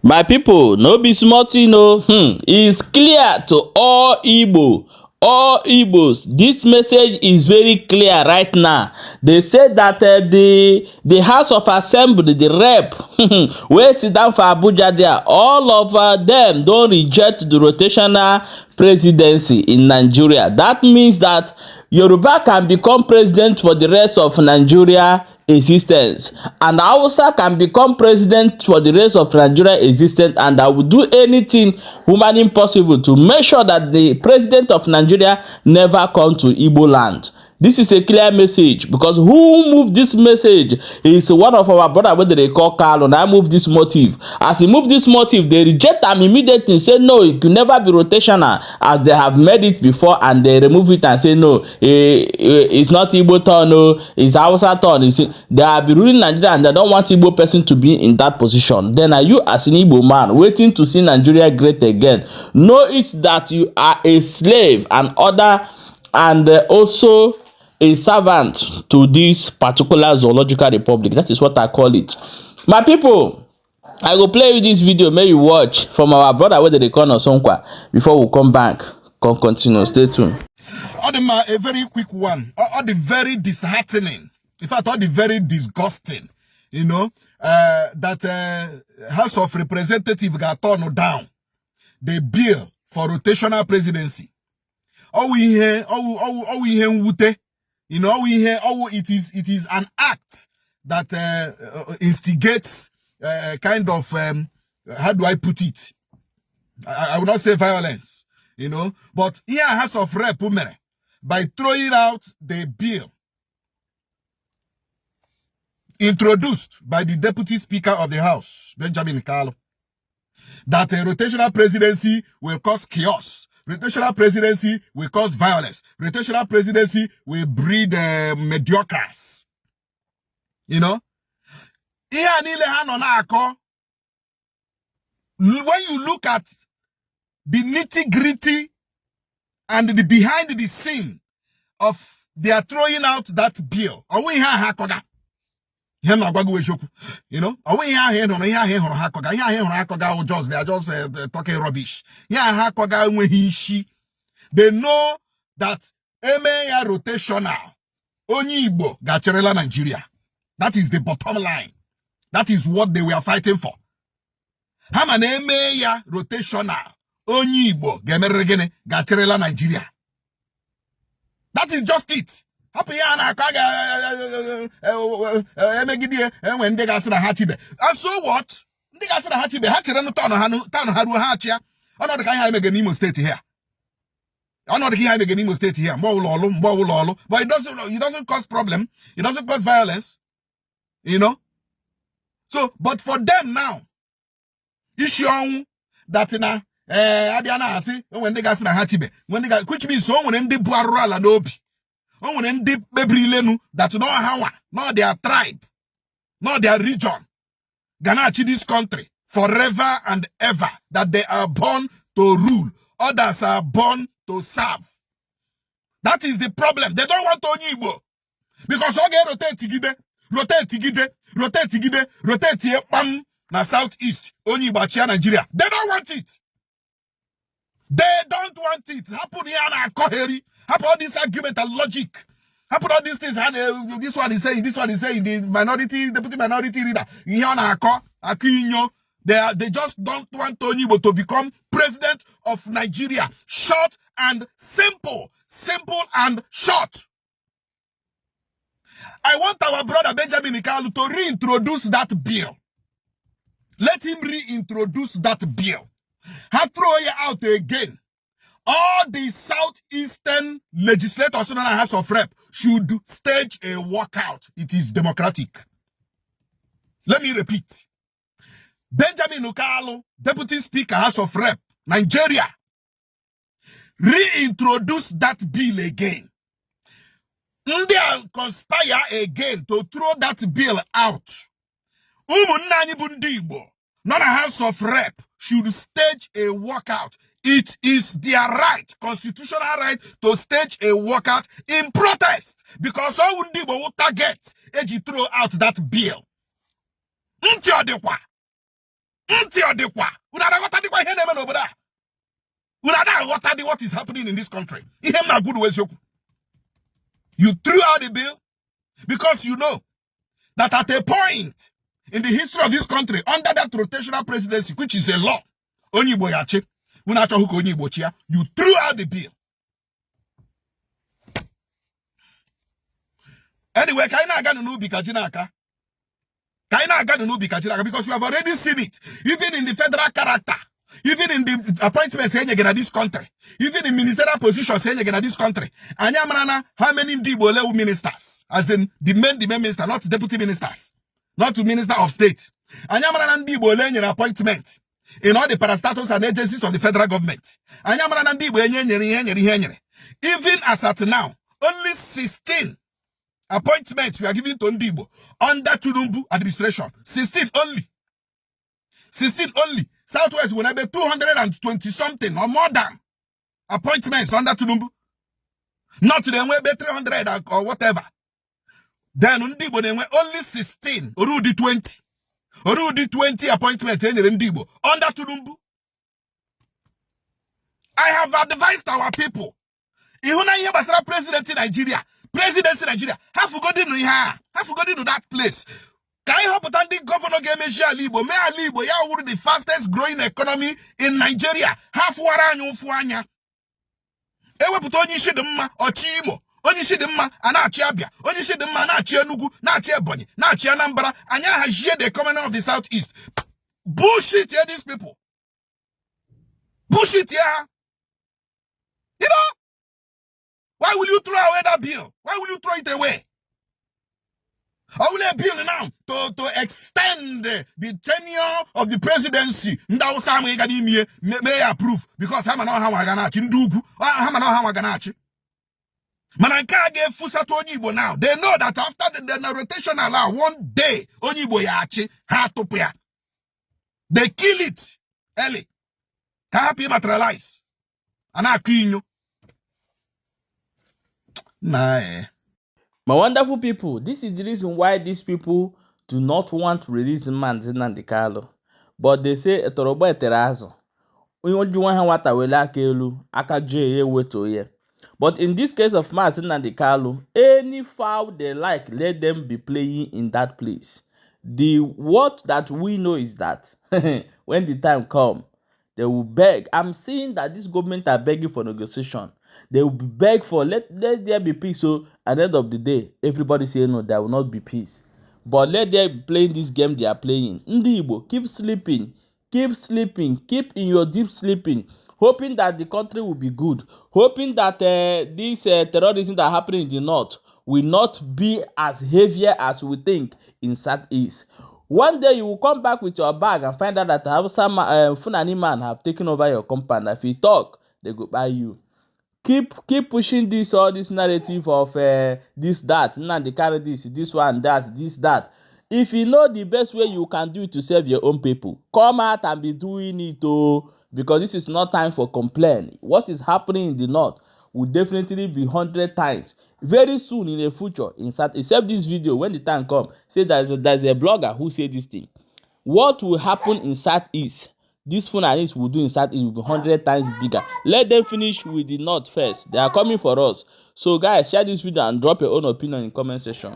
My people, no be small thing o. It's clear to all Igbo, all Igbos. This message is very clear right now. They say that the House of Assembly, the rep, wey sit down for Abuja there, all of them don reject the rotational presidency in Nigeria. That means that Yoruba can become president for the rest of Nigeria existence, and Hausa can become president for the rest of Nigeria existence, and I will do anything humanly possible to make sure that the president of Nigeria never come to Igbo land. This is a clear message, because who moved this message is one of our brother wey they call Carlo. Now move this motive. As he moved this motive, they reject am immediately, say no, it could never be rotational, as they have made it before, and they remove it and say no, it's not Igbo turn, no, it's Hausa turn. They have been ruling Nigeria and they don't want Igbo person to be in that position. Then are you, as an Igbo man waiting to see Nigeria great again, know it that you are a slave and other, and also a servant to this particular zoological republic. That is what I call it. My people, I go play you this video, may you watch, from our brother wey they call Sonkwa, before we come back. Continue, stay tuned. A very quick one, or the very disheartening, in fact, all the very disgusting, you know, that House of Representatives got turned down the bill for rotational presidency. All we hear, Wute, you know, we hear, it is an act that instigates kind of, how do I put it? I will not say violence, you know, but here House of Rep, by throwing out the bill introduced by the Deputy Speaker of the House, Benjamin Carlo, that a rotational presidency will cause chaos. Rotational presidency will cause violence. Rotational presidency will breed mediocres. You know? When you look at the nitty-gritty and the behind the scene of they are throwing out that bill, you know, they are just talking rubbish. They know that MA rotational only Igbo gacherela Nigeria. That is the bottom line. That is what they were fighting for. Hama na MA rotational only Igbo gacherela Nigeria. That is just it. Happy and so what? They got Hachibe, Hachirano Town Haru Hachia. I know the guy make an Imo State here. I know the guy make an Imo State here. But it doesn't cause problem. It doesn't cause violence. You know? So, but for them now, issue that in Abiana see when they got Hachibe, when they got which means so when they Buarala Nobi. When they that no how, not their tribe, not their region, gonna achieve this country forever and ever, that they are born to rule, others are born to serve. That is the problem. They don't want to Igbo. Because rotate here, bam, na southeast, Onyibachi, Nigeria. They don't want it. They don't want it. Happen here na Koheri. Happen all this argument and logic. Happen all these things. This one is saying, the minority, deputy minority leader. They just don't want Tony to become president of Nigeria. Short and simple. Simple and short. I want our brother Benjamin Ikalu to reintroduce that bill. Let him reintroduce that bill. Throw it out again. All the southeastern legislators in the House of Rep should stage a walkout. It is democratic. Let me repeat. Benjamin Ukalo, Deputy Speaker, House of Rep, Nigeria, reintroduce that bill again. They conspire again to throw that bill out. Not a House of Rep should stage a walkout. It is their right, constitutional right, to stage a walkout in protest, because all Igbo will target throw out that bill. What is happening in this country? You threw out the bill because you know that at a point in the history of this country, under that rotational presidency, which is a law, you threw out the bill. Anyway, because you have already seen it, even in the federal character, even in the appointments in this country, even in ministerial positions in this country. Anyamarana, how many Igbo ministers? As in the main minister, not deputy ministers, not the minister of state. Anyamarana Igbo appointment in all the parastatals and agencies of the federal government. Anyamarana Igbo even as at now, only 16 appointments we are giving to Igbo under Tinubu administration. 16 only. 16 only. Southwest will have 220 something or more than appointments under Tinubu. Not them will be 300 or whatever. Then Ndibo they were only 16. Orudi 20. Orudi 20 appointments in Ndibo under Tinubu. I have advised our people. Ihuna here basara president in Nigeria. Presidency in Nigeria. Have forgotten to here. Have forgotten to that place. Can I help the governor game Alibo? Me Alibo, ya would the fastest growing economy in Nigeria. Half waranyo fuanya. Ewe put only shidema or chimo. Only shidema and Achiabia. Only shidema na Chianugu, na Chiaboni, na Chianambra, and ya has shared the commoner of the southeast. Bullshit here, these people. Bullshit here. You know? Why will you throw away that bill? Why will you throw it away? I will a bill now to extend the tenure of the presidency. May approve because I'm not how I ganachi. I'm not how I ganachi. Mananka gave Fusa to Onibo now. They know that after the rotational law, one day Onibo yachi hatopia. They kill it early. Happy materialize. And I kill you. Nah. My wonderful people, this is the reason why these people do not want to release Nnamdi Kanu. But they say etorobo eterazo. But in this case of Nnamdi Kanu, any foul they like, let them be playing in that place. The what that we know is that when the time comes, they will beg. I'm seeing that this government are begging for negotiation. They will beg for let there be peace. So at the end of the day, everybody say no, there will not be peace. But let them be playing this game they are playing. Ndi Igbo, keep sleeping, keep in your deep sleeping, hoping that the country will be good, hoping that this terrorism that happening in the north will not be as heavier as we think in southeast. One day you will come back with your bag and find out that some Fulani man have taken over your compound. If you talk, they go buy you. Keep pushing all this narrative of this, that, and they carry this one, that. If you know the best way you can do it to serve your own people, come out and be doing it because this is not time for complaint. What is happening in the north will definitely be 100 times very soon in the future. Except this video, when the time comes, say there's a blogger who said this thing. What will happen in southeast? This Funanis will do in southeast will be 100 times bigger. Let them finish with the north first. They are coming for us. So guys, share this video and drop your own opinion in the comment section.